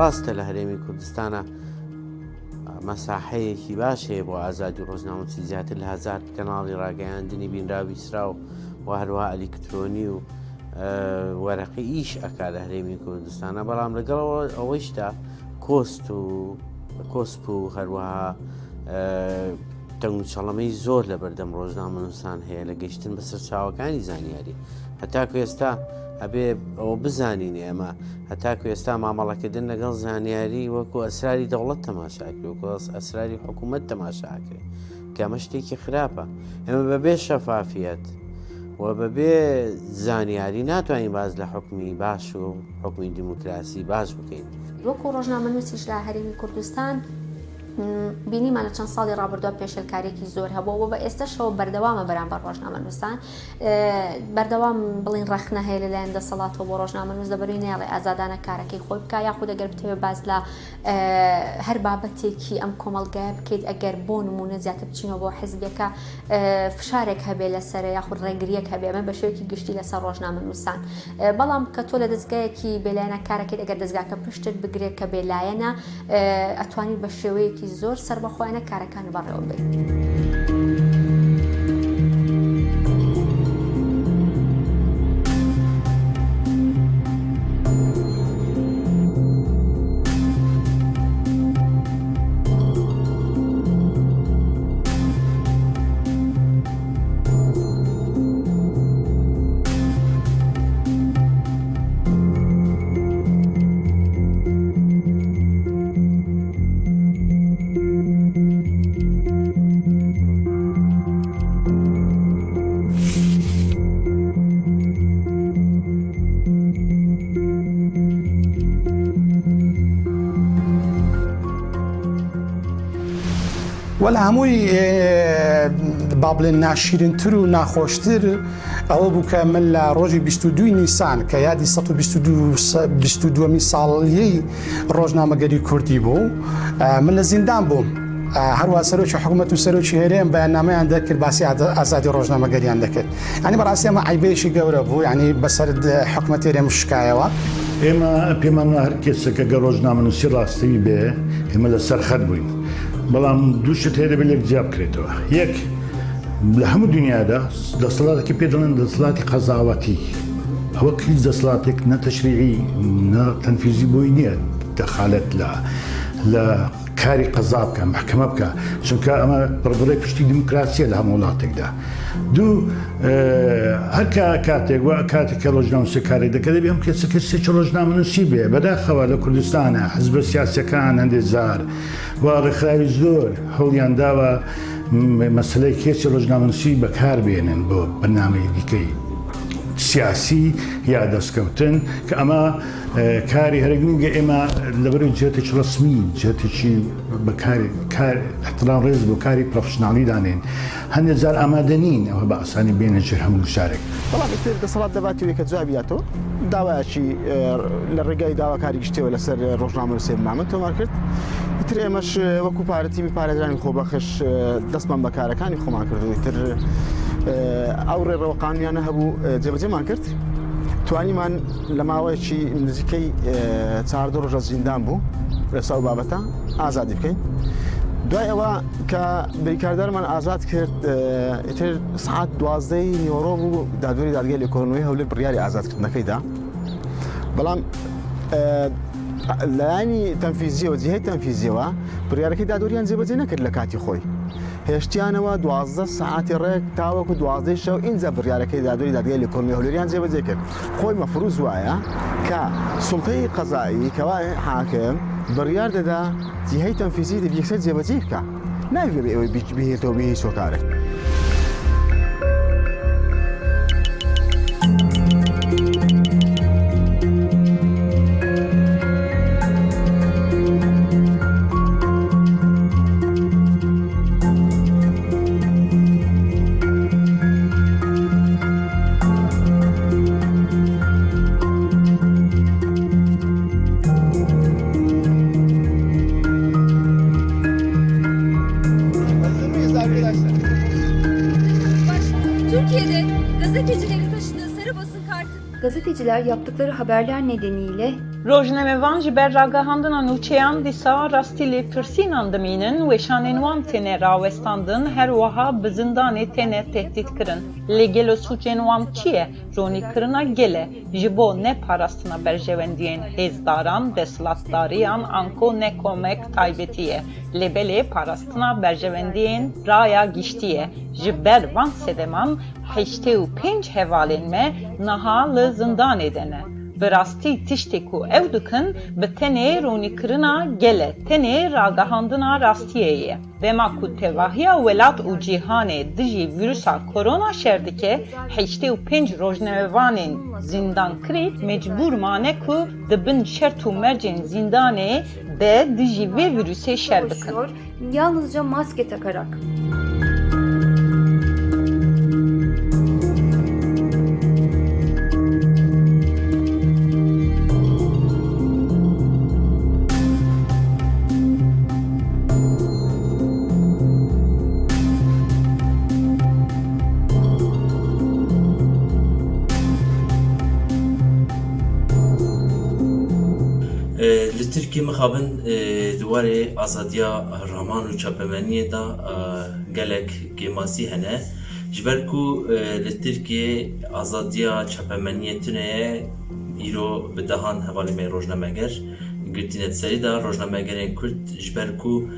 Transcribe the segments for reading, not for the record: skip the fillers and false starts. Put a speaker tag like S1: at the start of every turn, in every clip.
S1: ڕاستە لە هەرێمی کوردستانە مەساحەیەکی باش هەیە بۆ ئازادی ڕۆژنامەنووسی زیاتر لە هەزار کەناڵی ڕاگەیاندنی بینراو بیسراو و هەروەها ئەلیکترۆنی و وەرەقی ئیش ئەکا لە هەرێمی کوردستانە بەڵام لەگەڵ ئەوەیشدا کۆست و کۆسپ و هەروەها تەنگوچەڵەمەی زۆر لە بەردەم ڕۆژنامەنووسان هەیە لە گەشتن بە سەرچاوەکانی زانیاری هەتاکو ئێستا ئەبێ ئەوە بزانین ئێمە هەتاکو ئێستا مامەڵەکردن لەگەڵ زانیاری وەکو ئەسراری دەوڵەت تەماشاکرێ وەکو ئەسراری حکوومەت تەماشاکرێ کە ئەمە شتێکی خراپە ئێمە بەبێ شەفافیەت و بەبێ زانیاری ناتوانین باز لە حکومی باش و حکومی دیموکراسی باش بکەین.
S2: وەکو ڕۆژنامەنووسیش لە هەرێمی کوردستان بینیمان لە چەند ساڵی ڕابردووە پێشێلکاریەکی زۆر هەبووە و بە ئێستەشەوە بەردەوامە بەرامبەر ڕۆژنامەنووسان بەردەوام بڵین ڕەخنە هەیە لەلایەن دەسەڵاتەوە بۆ ڕۆژنامەنووس لەبەروی نایڵێ ئازادانە کارەکەی خۆی بکە یاخود ئەگەر بتەوێت باس لە هەر بابەتێکی ئەم کۆمەڵگایە بکەیت ئەگەر بۆ نمونە زیاتر بچینەوە بۆ حزبێکە فشارێک هەبێ لەسەر یاخود ڕێگریەک هەبێ ئەمە بە شێوەیەکی گشتی لەسەر ڕۆژنامەنووسان بەڵام کە تۆ لە دەزگایەکی بێلایەنە کارەکەیت ئەگەر دەزگاکە پشتت بگرێت کە بێلایەنە ئەتوانیت بە شێوەیەکی زۆر سەربەخۆیانە کارەکانت بەڕێوە بەیت.
S3: وە لە هەمووی با بڵێن ناشیرنتر و ناخۆشتر ئەوە بوو کە من لە ڕۆژی 22 نیسان کە یادی 122 ساڵیەی ڕۆژنامەگەری کوردی بوو من لە زیندان بووم هەروە سەرۆکی حکوومەت و سەرۆکی هەرێم بەیاننامەیان دەکرد باسی ئازادی ڕۆژنامەگەریان دەکرد ینی بەڕاستی ئەمە عیبەیەکی گەورە بوو ینی بەسەر حکوومەت هەرێم شکایەوە.
S4: ئێمە پێمان وایە هەر کەسێک ئەگەر ڕۆژنامەنووسی ڕاستەوی بێ ئێمە لەسەر خەت بووین بەڵام دوو شت هەیە دەبێت لێک جیا بکرێتەوە یەک لە هەموو دنیادا دەسەڵاتێکی پێ دەڵێن دەسەڵاتی قەزاوەتی ئەوە هیچ دەسەڵاتێک نە تەشریعی نە تەنفیزی بۆی نییە دەخالەت لە لە کاری قەزا بکە محکمە بکە چونکە ئەمە بڕبڕەی پشتی دیموکراسیە لە هەموو وڵاتێکدا دوو هەر کاتێک وە کاتێک کە ڕۆژنامەنووسی کارێک دەکات دەبێ ئەم کەسە کەسێکی ڕۆژنامەنووسی بێ بەداخەوە لە کوردستانە حزبە سیاسەکان هەندێک جار و ڕێکخراوی زۆر هەوڵیان داوە مەسلەی کێسی ڕۆژنامەنووسی بەکار بێنن بۆ بەرنامەی دیکەی سیاسی یا دەستکەوتن کە ئەمە کاری هەرە گرنگە ئێمە لەبەرەی جهتێکی ڕەسمی جهتێکی بەکاری کار احترام ڕێز بۆ کاری پرۆفشناڵی دانێن هەندێک جار ئامادە نین ئەوە بە ئاسانی بێنە ژێر هەموو گوشارێک.
S5: بەڵام ئیتر دەسەڵات لەباتی ئەوەی کە جوابی داتەوە داوایەکی لە ڕێگای داواکاری گشتیەوە لەسەر ڕۆژنامەنووسێ مامەند تۆمار کرد ئیتر ئێمەش وەکو پارە تیمی پارێزرانی خۆبەخش دەستمان بە کارەکانی خۆمان کرد و ئیتر ئەو ڕێڕەوە قانونیانە هەبوو جێبەجێمان کرد توانیمان لە ماوەیەکی نزیکەی 14 ڕۆژە زیندان بوو لەسەر ئەو بابەتە ئازادی بکەین دوای ئەوە کە بریکاردارمان ئازاد کرد ئیتر سعات دوازدەی نیوەڕۆ بوو دادوەری دادگای لێکۆڵینەوەی هەولێر بڕیاری ئازادکردنەکەی دا بەڵام لایەنی تەنفیزیەوە جیهەی تەنفیزیەوە بڕیارەکەی دادوەریان جێبەجێ نەکرد لە کاتی خۆی هێشتیانەوە 12 سەعاتی ڕێک تاوەکو 12 شەو ئینجا بڕیارەکەی دادوەری دادگای لێکۆڵینەوەی هەولێریان جێبەجێ کرد خۆی مەفروز وایە کە سوڵتەی قەزایی کەوا حاکم بڕیار دەدا جیهەی تەنفیزی دەبی یەکسەر جێبەجێی بکا نابی بەبێ ئەوەی بهێتەوە بێ هیچ هۆکارێک.
S6: Gazeteciler yaptıkları haberler nedeniyle Rojnamevan ji ber ragihandina nûçeyan dîsa rastî lêpirsînan dimînin, weşanên wan têne rawestandin, her wiha bi zindanê têne tehdîtkirin. Lê gelo sûcên wan çi ye? Ronîkirina gel e, ji bo ne parastina berjewendiyên hêzdaran, desthilatdariyan anko ne komek taybetî ye, lê belê parastina berjewendiyên raya giştî ye. Ji ber van sedeman 85 hevalên me niha li zindanê de ne. Bi rastî tiştê ku ew dikin bi tenê ronîkirina gel e, tenê ragihandina rastiyê ye. Dema ku tevahiya welat û cîhanê dijî vîrusa korona şer dike, 85 rojnamevanên zîndankirî mecbûr mane ku di bin şert û mercên zîndanê de dijî vê vîrusê şer bikin.
S7: Yalnızca maske takarak.
S8: Li Tirkiyê mixabin di warê azadiya raman û çapemeniyê de gelek kêmasî hene. Ji ber ku li Tirkiyê azadiya çapemeniyê tune ye, îro bi dehan hevalên me yên rojnameger girtîne di serî de rojnamegerên Kurd ji ber ku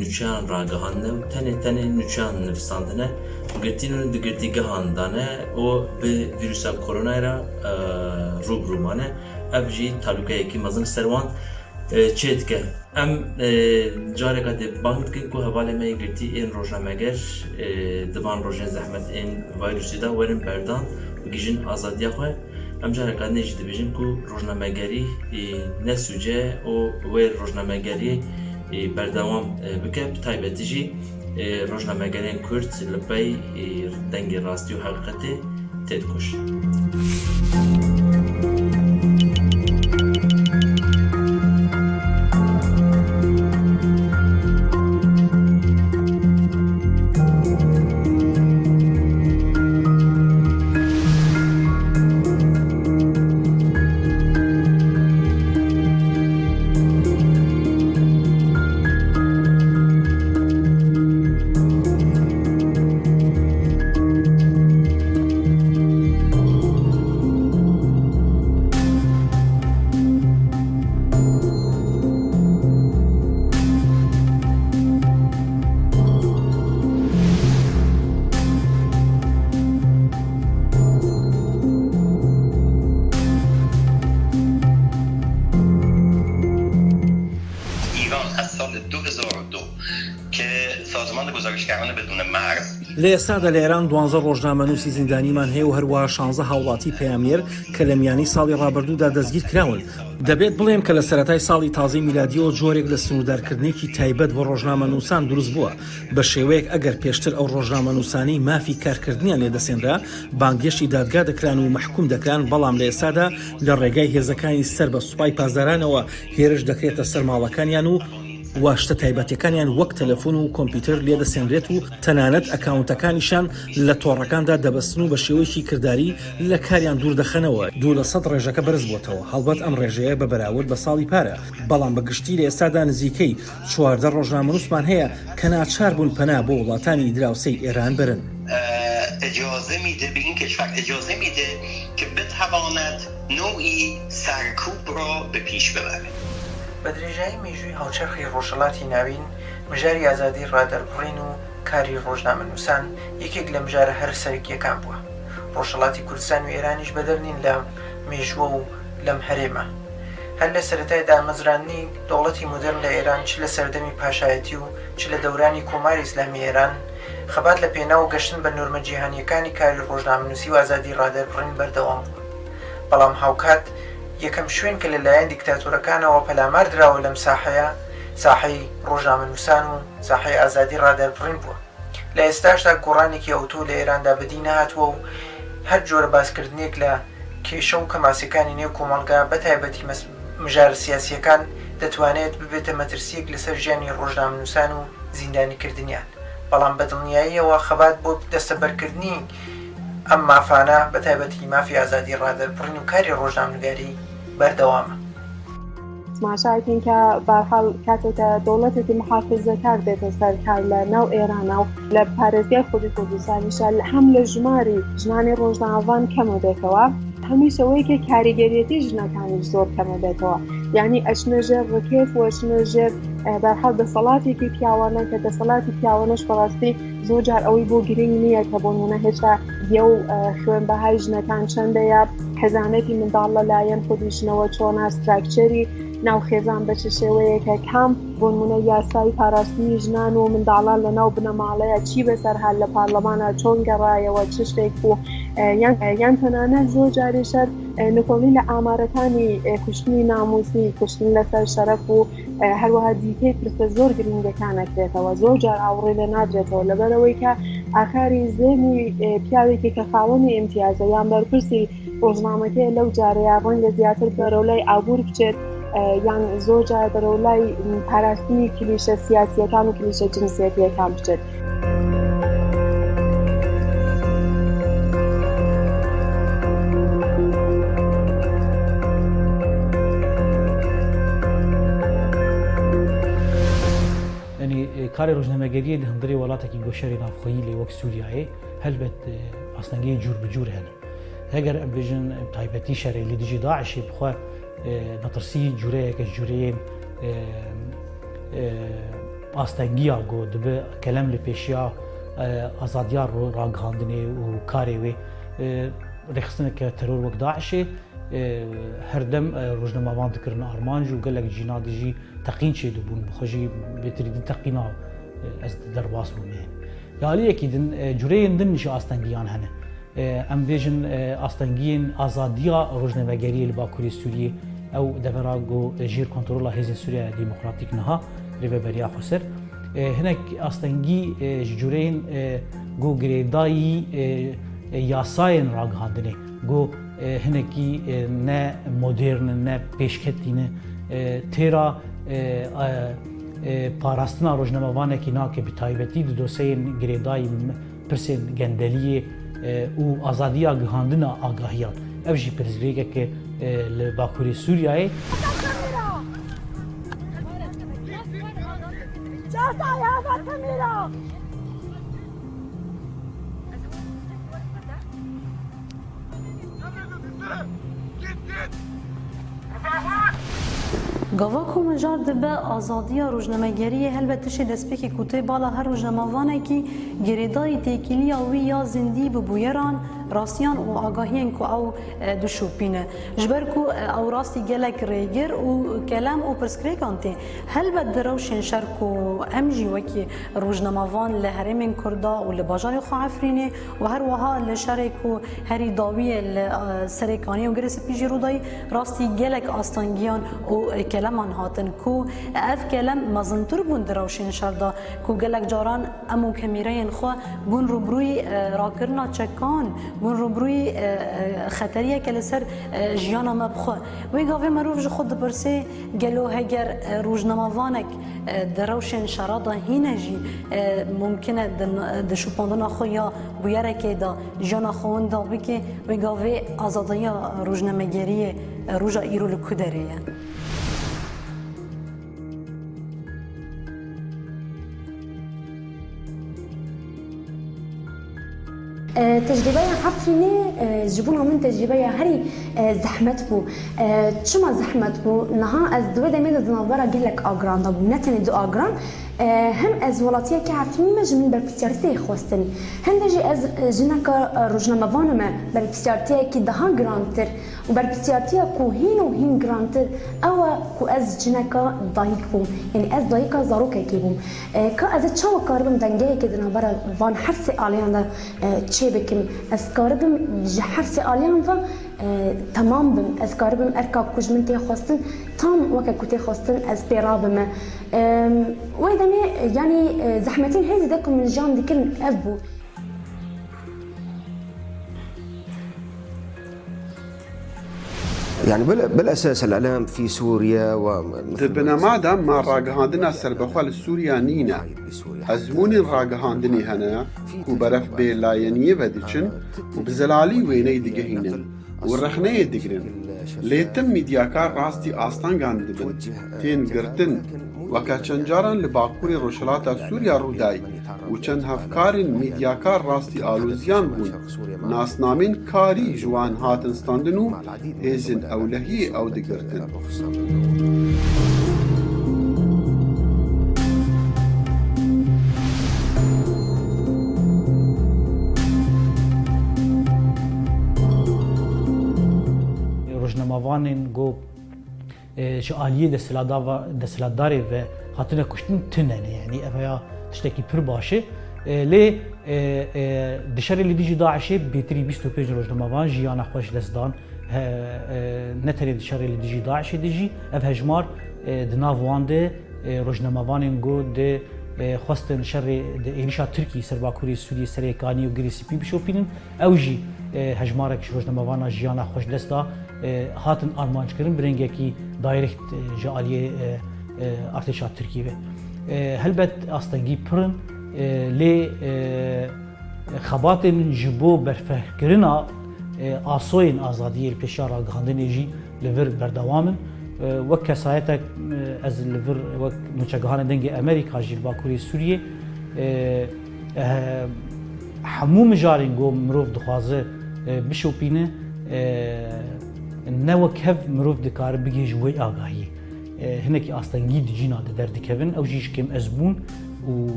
S8: nûçeyan ragihandine û tenê tenê nûçeyan nivîsandine girtîn û di girtîgehan de ne û bi vîrusa koronayê re rû bi rû mane. Ev jî talûkeyekî mezin li ser wan çêdike. Em careka dê bang dikin ku hevalên me yên girtî ên rojnameger di van rojên zehmet ên vîrusê de werin berdan û gihîjin azadiya xwe. Em careka din jî dibêjin ku rojnamegerî ne sûc e û wê rojnamegerî berdewam bike bi taybetî jî rojnamegerên Kurd li pey dengê rastî û heqîqetê têdikoşin.
S9: ایران از سال 2002 که سازمان گزارشگران بدون مرز
S10: لە ئێستادا لە ئێران دوانزە ڕۆژنامەنووسی زیندانیمان هەیە و هەروەها شانزە هاوڵاتی پەیامنێر کە لە میانی ساڵی ڕابردوودا دەستگیر کراون. دەبێت بڵێم کە لە سەرەتای ساڵی تازەی میلادیەوە جۆرێک لە سنووردارکردنێکی تایبەت بۆ ڕۆژنامەنووسان دروست بووە، بە شێوەیەک ئەگەر پێشتر ئەو ڕۆژنامەنووسانەی مافی کارکردنیان لێ دەسێنرا بانگهێشتی دادگا دەکران و مەحکوم دەکران، بەڵام لە ئێستادا لە ڕێگای هێزەکانی سەر بە سوپای پاسدارانەوە هێرش دەکرێتە سەر ماڵەکانیان و و شتە تایبەتەکانیان وەک تەلەفۆن و کۆمپیوتەر لێدەسێنرێت و تەنانەت ئەکاونتەکانیشان لە تۆڕەکاندا دەبەستن و بە شێوەیەکی کرداری لە کاریان دوور دەخەنەوە. 2% ڕێژەکە بەرز بۆتەوە، هەڵبەت ئەم ڕێژەیە بە بەراورد بە ساڵی پارە، بەڵام بە گشتی لە ئێستادا نزیکەی 14 ڕۆژنامەنووسمان هەیە کە ناچار بوون پەنا بۆ وڵاتانی دراوسێی ئێران بەرن.
S9: اجازه میده به این کشور اجازه میده که بتواند نوعی سرکوب را به پیش ببره.
S11: بە درێژایی مێژووی هاوچەرخی ڕۆژهەڵاتی ناوین، مژاری ئازادیی ڕادەربڕین و کاری ڕۆژنامەنووسان یەکێک لە مژارە هەرە سەرەکییەکان بووە. ڕۆژهەڵاتی کوردستان و ئێرانیش بەدەر نین لەم مێژووە و لەم هەرێمە. هەر لە سەرەتای دامەزراندنی دەوڵەتی مۆدێرن لە ئێران چ لە سەردەمی پاشایەتی و چ لە دەورانی کۆماری ئیسلامی ئێران، خەبات لە پێناو گەشتن بە نۆرمە جیهانییەکانی کاری ڕۆژنامەنووسی و ئازادیی ڕادەربڕین بەردەوام بووە. بەڵام هاوکات یەکەم شوێن کە لە لایەن دیکتاتۆرەکانەوە پەلامار دراوە لەم ساحەیە، ساحەی ڕۆژنامەنووسان و ساحەی ئازادی ڕادەربڕین بووە. لە ئێستاشدا گۆڕانێکی ئەوتۆ لە ئێراندا بەدی نەهاتووە و هەر جۆرە باسکردنێک لە کێشە و کەماسیەکانی نێو کۆمەڵگا بە تایبەتی مژارە سیاسیەکان دەتوانێت ببێتە مەترسیەک لەسەر ژیانی ڕۆژنامەنووسان و زیندانیکردنیان بەڵام بە دڵنیاییەوە خەبات بۆ دەستەبەرکردنی ئەم مافانە بە تایبەتی مافی ئازادی ڕادەربڕین و کاری ڕۆژنامەنگاری بەردەوامە.
S12: تماشاکەین کە بارحاڵ کاتێک کە دەوڵەتێکی محافزەکار دێتە سەر کار لە ناو ئێرانە و لە پارێزگای خودی کوردستانیشە هەم لە ژماری ژنانی ڕۆژنامەڤان کەمە بێتەوە هەمیشە ئەوەی کە کاریگەریەتی ژنەکانیش زۆر کەمە بێتەوە یعنی ئەچنە ژێر ڕکێف و ئەچنە ژێر بەرحاڵ دەسەڵاتێکی پیاوانە کە دەسەڵاتی پیاوانەش بەڕاستی زۆر جار ئەوەی بۆ گرنگ نییە کە بۆ نمونە هێشتا یەو خوێن بەهای ژنەکان چەندە یا حەزانەتی منداڵ لەلایەن خودی ژنەوە چۆنا ستراکچەری ناو خێزان بە چ شێوەیەکە کام بۆ نمونە یاسای پاراستنی ژنان و منداڵان لە ناو بنەماڵەیە چی بەسەر هات لە پارلەمانە چۆن گەڕایەوە چ شتێک بوو یان تەنانەت زۆر جاریشەر نکۆڵی لە ئامارەکانی کوشتنی ناموسی کوشتن لەسەر شەرەف و هەروەها دیکەی پرسە زۆر گرنگەکان ئەکرێتەوە زۆر جار ئاوڕی لێ نادرێتەوە لەبەرەوەی کە ئاکاری زێنی پیاوێکی کە خاوەنی ئیمتیازە یان بەرپرسی ڕۆژنامەکەی لەو جارەیە ڕەنگە زیاتر بەرەو لای ئابوور بچێت یان زۆر جار بەرەو لای پاراستنی کلیشە سیاسیەکان و کلیشە جنسیەتیەکان بچێت.
S13: Yanî karê rojnamegeriyê li hundirê welatekî ku şerê navxweyî lê wek Sûriyeyê helbet astengiyên cûr bi cûr hene. Heger em bêjin taybetî şerê li dijî DAIŞ'ê bi xwe metirsî cûreyeke ji cûreyên Astengiya ku dibe kelem li pêşiya azadiya ragihandinê û karê wê rêxistineke teror wek DAIŞ'ê her dem rojnamevan dikirin armanc û gelek cîna dijî teqîn çêdibûn bi xwe jî bêtirî di teqîna ez derbas bûme. Li aliyekî din cureyên din ji astengiyan hene. Em bêjin astengiyên azadiya rojnamegeriyê li Bakurê Sûriyê ew devera ku jêr kontrola Hêzên Sûriya Demokratîk niha Rêveberiya Xweser. Hinek astengî ji cureyên ku girêdayî yasayên ragihandinê ku hinekî ne modern in, ne pêşketî ne, têra parastina rojnamevanekî nake bi taybetî di doseyên girêdayî pirsên gendeliyê û azadiya gihandina agahiyan. Ev jî pirsgirêkeke li Bakurê Sûriyeyê.
S7: Gava ku mijar dibe azadiya rojnamegeriyê helbet tiştê destpêkê ku tê bala her rojnamevanekî girêdayî têkiliya wî ya zindî bi bûyeran, rastiyan û agahiyên ku ew dişopîne. Ji ber ku ew rastî gelek rêgir û kelem û pirsgirêkan tê. Helbet di rewşên şer ku em jî wekî rojnamevan li herêmên Kurda û li bajarê xwe Efrînê û her wiha li şerê ku herî dawiyê li Serê Kaniyê û Girê Spî jî rû dayî rastî gelek astengiyan û keleman hatin ku ev kelem mezintir bûn di rewşên şer de ku gelek caran em û kemîreyên xwe bûn rûbirûyî rakirina çekan, bûn rûbirûyî xeteriyeke li ser jiyana me bi xwe. Wê gavê merov ji xwe dipirsê gelo heger rojnamevanek Di rewşên şera de hîne jî mumkin e di şopandina xwe ya bûyerekê de jiyana xwe winda bike, wê gavê azadiya rojnamegeriyê roja îro li ku derê ye?
S2: Tecrîbeya Efrînê ji bona min tecrîbeya herî zehmet bû. Çima zehmet bû? Niha ez di wê demê de di navbera gelek agiran de bûm. Ne tenê du agiran. Hem ez welatiyekî Efrînî me ji min berpirsyarî tê xwestin. Hem de jî ez jineka rojnamevan me berpirsyartiyekî daha girantir Û berpirsyartiya ku hîn û hîn girantir ew e ku ez jineka dayik bûm. Yanî ez dayika zarokekê bûm. Ka ez ê çawa karibim dengeyekê di navbera van her sê aliyan de çêbikim? Ez karibim ji her sê aliyan ve temam bim. Ez karibim erka ku ji min tê xwestin tam weke ku tê xwestin ez pê rabime. Wê demê yanî zehmetiyên herî zêde ku min jiyan dikirin ev bû.
S14: Yani بالاساس الاعلام في سوريا و
S15: Di binema de ma ragihandina serbixwe li Sûriya nîne. Ezmûnên ragihandinê hene ku beref bê layeniyê ve diçin û bi zelalî wêneyê digihînin. û rexneyê digirin. Lê tim mîdyakar rastî astengan dibin, tên girtin. Weke çend caran li bakurê rojhilata Sûriya rû day û çend hevkarên mîdyakar rastî aloziyan bûn, nasnamên karî ji wan hatin standin û hêzên ewlehiyê ew digirtin.
S13: Rojnamevanên ku ji aliyê desthilatdarê ve hatine kuştin tune ne yanî ev heya tiştekî pir baş e. Lê di şerê li dijî DAIŞ'ê bêtirî 25 rojnamevan jiyana xwe ji dest dan. Ne tenê di şerê li dijî DAIŞ'ê de jî ev hejmar di nav wan de rojnamevanên ku di xwestin şerê di êrîşa Tirkiyê ser Bakurê Sûriyê Serê Kanî û Girê Spî bişopînin. Ew jî hejmarek ji rojnamevana jiyana xwe ji dest da hatin armanckirin bi rengekî dayrekt ji aliyê artêşa Tirkiyê ve. Helbet astengî pir in lê xebatên ji bo berfirehkirina asoyên azadiyê li pêşiya ragihandinê jî li vir berdewam in. Wek kesayetek ez li vir wek nûçegihanê Dengê Amerîka jî li Bakurê Sûriyê Hemû mijarên ku mirov dixwaze bişopîne ne wek hev mirov dikare bigihîje wê agahiyê. Hinekî astengî di cîna de derdikevin ew jî ji kêm ezbûn û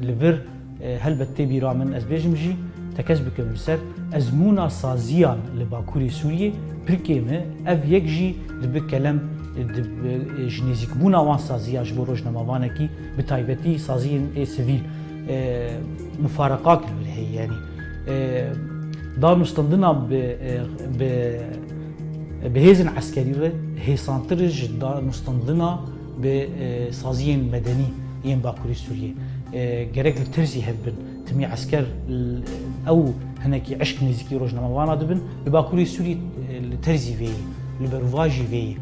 S13: li vir helbet tê bîra min ez bêjim jî tekez bikim li ser ezmûna saziyan li Bakurê Sûriyê pir kêm e ev yek jî dibe kelem ji nêzîkbûna wan saziya ji bo rojnamevanekî bi taybetî saziyên ê sivîl mufareqak li vir heye yanî danûstandina bi bi bi hêzên eskerî re hêsantir e ji danûstandina bi saziyên medenî yên Bakurê Sûriyê. Gerek li terzî hev bin. Timî esker ew hinekî eşk nêzîkî rojnamevana dibin. Li Bakurê Sûriyê li terzî vê ye, li berovajî vê ye.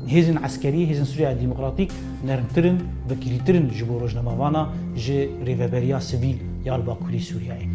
S13: Hêzên eskerî, hêzên Sûriya Demokratîk nermtir in, vekirîtir in ji bo rojnamevana ji rêveberiya sivîl ya li Bakurê Sûriyeyê.